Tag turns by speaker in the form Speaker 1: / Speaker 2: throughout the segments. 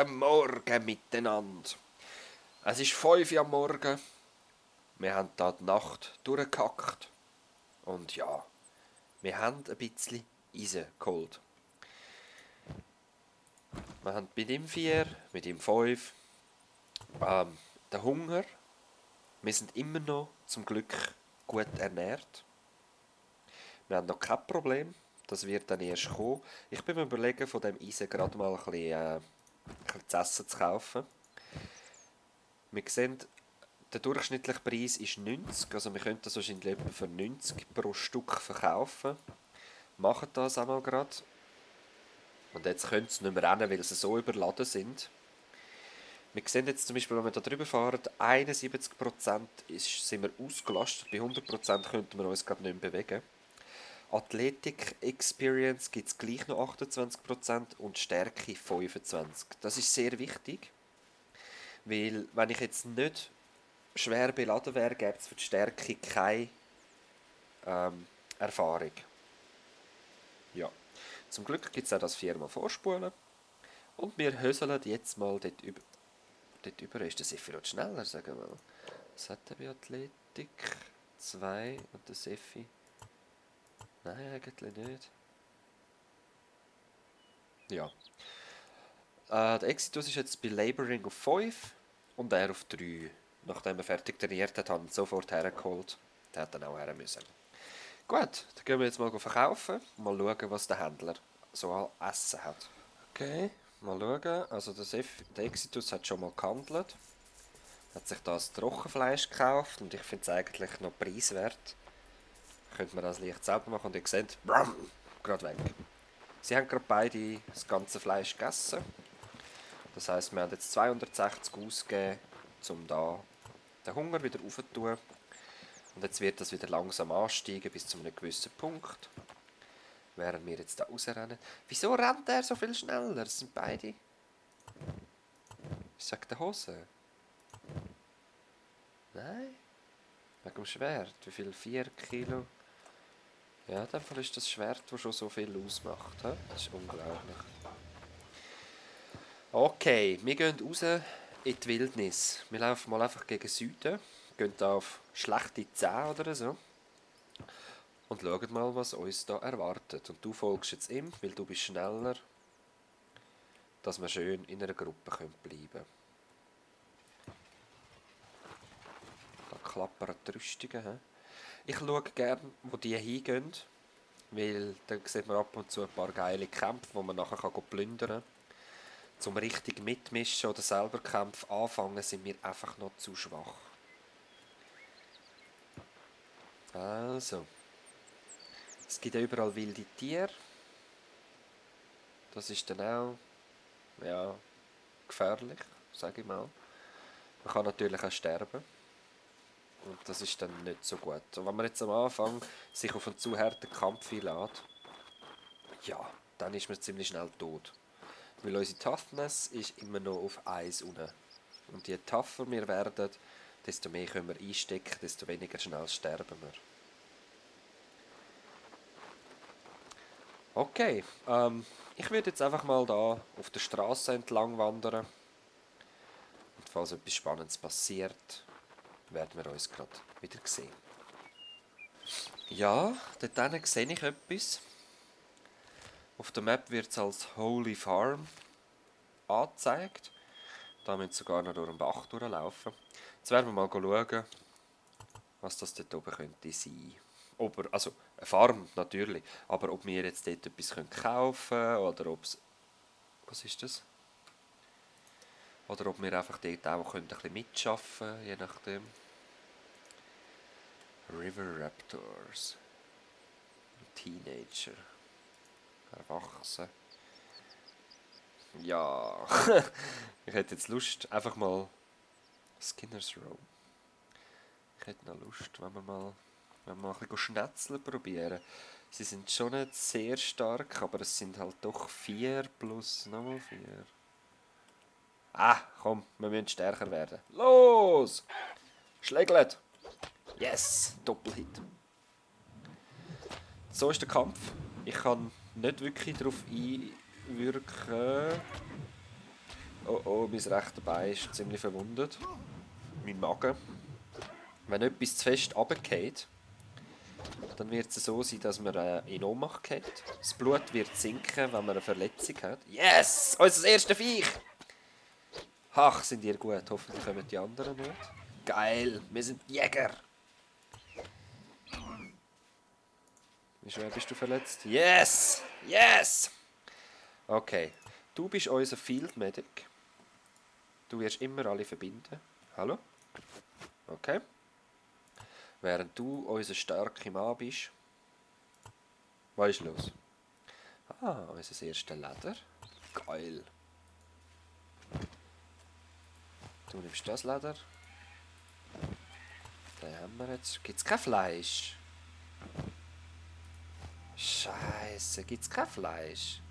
Speaker 1: Guten Morgen miteinander. Es ist 5 Uhr am Morgen. Wir haben da die Nacht durchgehackt. Und ja, wir haben ein bisschen Eisen geholt. Wir haben mit ihm 4, mit ihm 5. Den Hunger. Wir sind immer noch zum Glück gut ernährt. Wir haben noch kein Problem. Das wird dann erst kommen. Ich bin mir überlegen, von dem Eisen gerade mal ein bisschen zu essen zu kaufen. Wir sehen, der durchschnittliche Preis ist 90, also wir könnten das wahrscheinlich etwa für 90 pro Stück verkaufen. Machen das einmal gerade. Und jetzt können sie nicht mehr rennen, weil sie so überladen sind. Wir sehen jetzt zum Beispiel, wenn wir hier drüber fahren, 71% sind wir ausgelastet, bei 100% könnten wir uns gerade nicht mehr bewegen. Athletic Experience gibt es gleich noch 28% und Stärke 25%. Das ist sehr wichtig, weil wenn ich jetzt nicht schwer beladen wäre, gäbe es für die Stärke keine Erfahrung. Ja. Zum Glück gibt es auch das 4-mal Vorspulen. Und wir höseln jetzt mal dort über. Dort über ist der Seffi noch schneller, sagen wir mal. Was hat der bei Athletik? 2 und der Seffi? Nein, eigentlich nicht. Ja. Der Exitus ist jetzt bei Laboring auf 5 und er auf 3. Nachdem er fertig trainiert hat, haben wir ihn sofort hergeholt. Der hat dann auch her müssen. Gut, dann gehen wir jetzt mal verkaufen und mal schauen, was der Händler so an Essen hat. Okay, mal schauen. Also der Exitus hat schon mal gehandelt. Hat sich da das Trockenfleisch gekauft und ich finde es eigentlich noch preiswert. Könnte man das leicht selber machen und ihr seht, gerade weg. Sie haben gerade beide das ganze Fleisch gegessen. Das heisst, wir haben jetzt 260 ausgegeben, um da den Hunger wieder aufzutun. Und jetzt wird das wieder langsam ansteigen bis zu einem gewissen Punkt. Während wir jetzt da rausrennen. Wieso rennt er so viel schneller? Das sind beide. Ich sag der Hose. Nein? Wegen dem Schwert. Wie viel? 4 Kilo? Ja, in dem Fall ist das Schwert, das schon so viel ausmacht. He? Das ist unglaublich. Okay, wir gehen raus in die Wildnis. Wir laufen mal einfach gegen Süden. Gehen da auf schlechte 10 oder so. Und schauen mal, was uns da erwartet. Und du folgst jetzt ihm, weil du bist schneller, dass wir schön in einer Gruppe bleiben können. Da klappern die Rüstungen. He? Ich schaue gerne, wo die hingehen, weil dann sieht man ab und zu ein paar geile Kämpfe, die man nachher plündern kann. Zum richtig mitmischen oder selber Kämpfe anfangen, sind wir einfach noch zu schwach. Also, es gibt ja überall wilde Tiere. Das ist dann auch, ja, gefährlich, sage ich mal. Man kann natürlich auch sterben. Und das ist dann nicht so gut. Und wenn man jetzt am Anfang sich auf einen zu harten Kampf einlädt, ja, dann ist man ziemlich schnell tot. Weil unsere Toughness ist immer noch auf 1 unten. Und je tougher wir werden, desto mehr können wir einstecken, desto weniger schnell sterben wir. Okay, ich würde jetzt einfach mal da auf der Straße entlang wandern. Und falls etwas Spannendes passiert, werden wir uns gerade wieder sehen. Ja, dort hinten sehe ich etwas. Auf der Map wird es als Holy Farm angezeigt. Da müssen wir sogar noch durch den Bach durchlaufen. Jetzt werden wir mal schauen, was das dort oben könnte sein. Also eine Farm natürlich, aber ob wir jetzt dort etwas kaufen können oder ob es... Was ist das? Oder ob wir einfach dort auch ein bisschen mitschaffen können, je nachdem. River Raptors. Teenager. Erwachsen. Ja, ich hätte jetzt Lust, einfach mal Skinner's Row. Ich hätte noch Lust, wenn wir mal ein bisschen schnetzeln probieren. Sie sind schon nicht sehr stark, aber es sind halt doch 4 plus nochmal 4. Ah, komm, wir müssen stärker werden. Los! Schlägelt! Yes! Doppelhit. So ist der Kampf. Ich kann nicht wirklich darauf einwirken. Oh oh, mein rechter Bein ist ziemlich verwundet. Mein Magen. Wenn etwas zu fest runterfällt, dann wird es so sein, dass man in Ohnmacht geht. Das Blut wird sinken, wenn man eine Verletzung hat. Yes! Unser erster Viech! Ach, sind ihr gut. Hoffentlich kommen die anderen nicht. Geil, wir sind Jäger. Wie schwer bist du verletzt? Yes! Yes! Okay. Du bist unser Field Medic. Du wirst immer alle verbinden. Hallo? Okay. Während du unser starker Mann bist. Was ist los? Ah, unser erstes Leder. Geil. Du nimmst das Leder. Den haben wir jetzt. Gibt's kein Fleisch? Scheiße, gibt's kein Fleisch?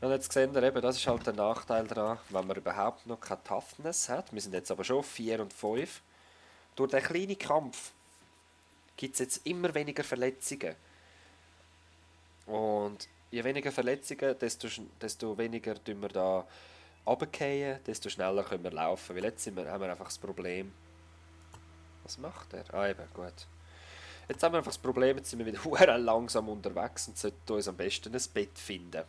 Speaker 1: Und jetzt sehen wir eben, das ist halt der Nachteil daran, wenn man überhaupt noch keine Toughness hat. Wir sind jetzt aber schon 4 und 5. Durch den kleinen Kampf gibt es jetzt immer weniger Verletzungen. Und je weniger Verletzungen, desto weniger tun wir da runterfallen, desto schneller können wir laufen. Weil jetzt haben wir einfach das Problem. Was macht er? Ah, eben, gut. Jetzt haben wir einfach das Problem, jetzt sind wir wieder sehr langsam unterwegs und sollten uns am besten ein Bett finden.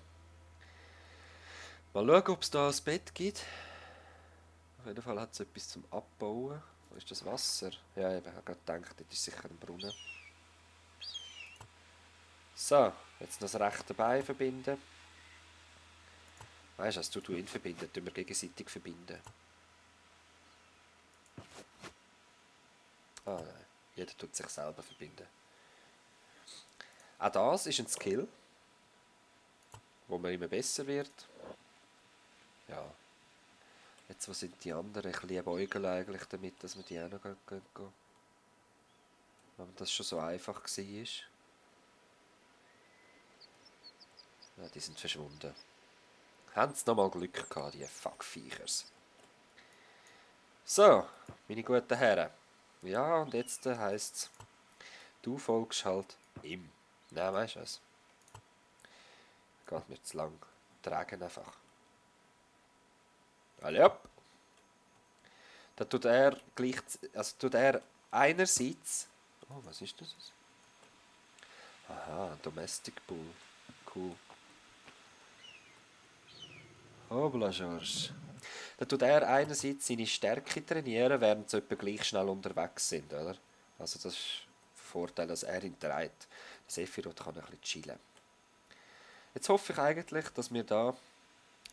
Speaker 1: Mal schauen, ob es da ein Bett gibt. Auf jeden Fall hat es etwas zum Abbauen. Wo ist das Wasser? Ja, ich habe gerade gedacht, das ist sicher ein Brunnen. So, jetzt noch das rechte Bein verbinden. Weißt du, als du ihn verbinden, tun wir gegenseitig verbinden. Ah nein, jeder tut sich selber verbinden. Auch das ist ein Skill, wo man immer besser wird. Ja. Jetzt, wo sind die anderen? Ich liebäugle eigentlich damit, dass wir die auch noch gehen. Wenn das schon so einfach war. Ja, die sind verschwunden. Haben sie nochmal Glück gehabt, die Fuckviechers. So, meine guten Herren. Ja, und jetzt heisst es, du folgst halt ihm. Nein, weißt du was? Geht mir zu lang. Tragen einfach. Alle ab. Da tut er gleich, also tut er einerseits. Oh, was ist das? Aha, Domestic Bull. Cool. Hobla, George. Da tut er einerseits seine Stärke trainieren, während sie etwa gleich schnell unterwegs sind, oder? Also das ist der Vorteil, dass er ihn treibt. Sephiroth kann ein bisschen chillen. Jetzt hoffe ich eigentlich, dass wir da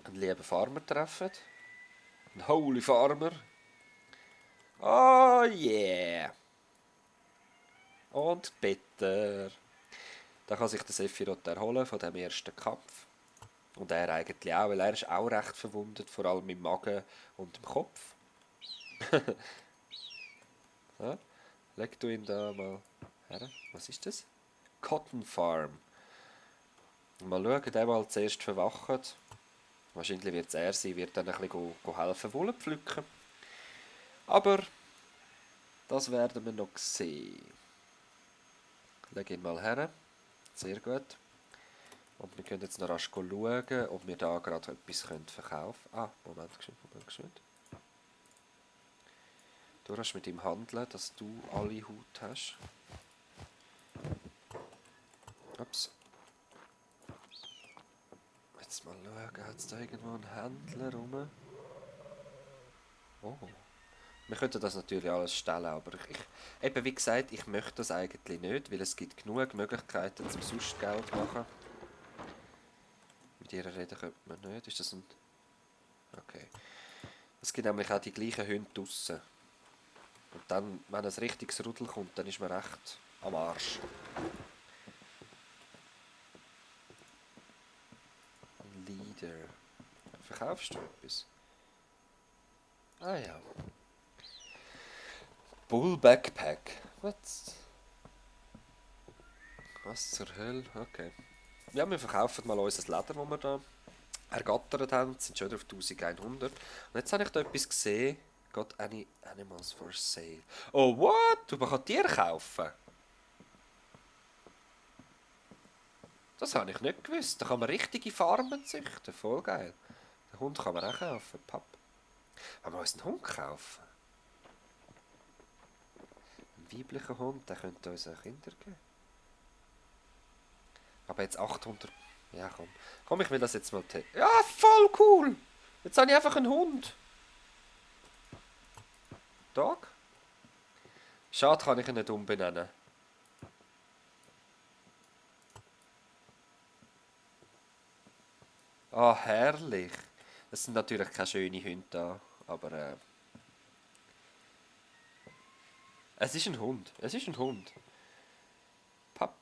Speaker 1: einen lieben Farmer treffen. Einen Holy Farmer. Oh yeah! Und Peter. Da kann sich der Sephiroth erholen von dem ersten Kampf. Und er eigentlich auch, weil er ist auch recht verwundet, vor allem im Magen und im Kopf. Ja, leg du ihn da mal her. Was ist das? Cotton Farm. Mal schauen, der mal zuerst verwacht. Wahrscheinlich wird es er sein, wird dann ein bisschen helfen, Wolle pflücken. Aber das werden wir noch sehen. Leg ihn mal her. Sehr gut. Und wir können jetzt noch rasch schauen, ob wir da gerade etwas verkaufen können. Ah, Moment, geschwind. Du hast mit ihm handeln, dass du alle Haut hast. Ups. Jetzt mal schauen, hat es da irgendwo einen Händler rum? Oh. Wir könnten das natürlich alles stellen, aber eben wie gesagt, ich möchte das eigentlich nicht, weil es gibt genug Möglichkeiten zum sonst Geld zu machen. Mit ihr reden könnte man nicht. Ist das ein... Okay. Es gibt nämlich auch die gleichen Hunde draussen. Und dann, wenn ein richtiges Rudel kommt, dann ist man recht am Arsch. Ein Leader. Verkaufst du etwas? Ah ja. Bull Backpack. Was zur Hölle? Okay. Ja, wir verkaufen mal unser Leder, das wir da ergattert haben. Das sind schon auf 1100. Und jetzt habe ich da etwas gesehen. Got any animals for sale. Oh, what? Man kann Tiere kaufen? Das habe ich nicht gewusst. Da kann man richtige Farmen züchten. Voll geil. Hund kann man auch kaufen, Papp. Wollen wir uns einen Hund kaufen? Ein weiblicher Hund, der könnte uns auch Kinder geben. Aber jetzt 800... Ja, komm. Komm, ich will das jetzt mal testen. Ja, voll cool! Jetzt habe ich einfach einen Hund. Dog? Schade, kann ich ihn nicht umbenennen. Ah, herrlich. Das sind natürlich keine schönen Hunde da, aber es ist ein Hund. Es ist ein Hund. Papp.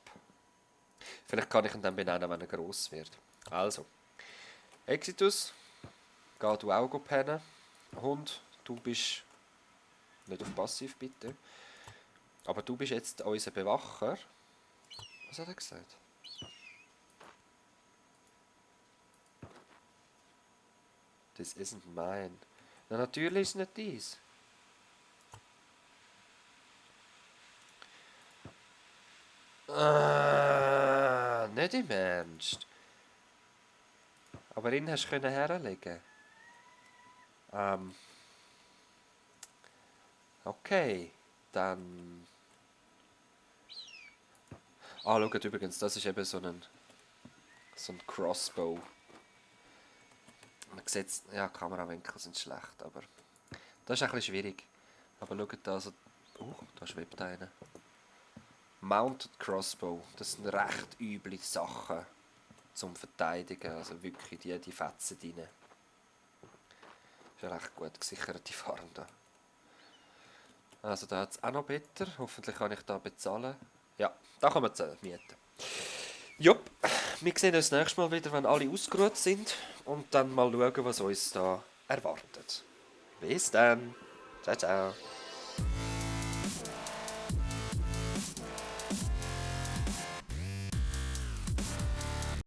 Speaker 1: Vielleicht kann ich ihn dann benennen, wenn er gross wird. Also, Exitus, geh du auch pennen. Hund, du bist nicht auf Passiv, bitte. Aber du bist jetzt unser Bewacher. Was hat er gesagt? This isn't mine. Na, natürlich ist es nicht dies. Nicht im Ernst. Aber ihn hast du herlegen. Okay. Dann... Ah, schaut übrigens, das ist eben so ein Crossbow. Man sieht, ja, Kamerawinkel sind schlecht, aber das ist ein bisschen schwierig. Aber schaut da, also, da schwebt einer. Mounted Crossbow, das sind recht üble Sachen zum Verteidigen, also wirklich die fetzen rein. Ist eine recht gut gesicherte Farm da. Also da hat es auch noch besser, hoffentlich kann ich da bezahlen. Ja, da kann man mieten. Jupp, wir sehen uns nächstes Mal wieder, wenn alle ausgeruht sind und dann mal schauen, was uns da erwartet. Bis dann. Ciao, ciao.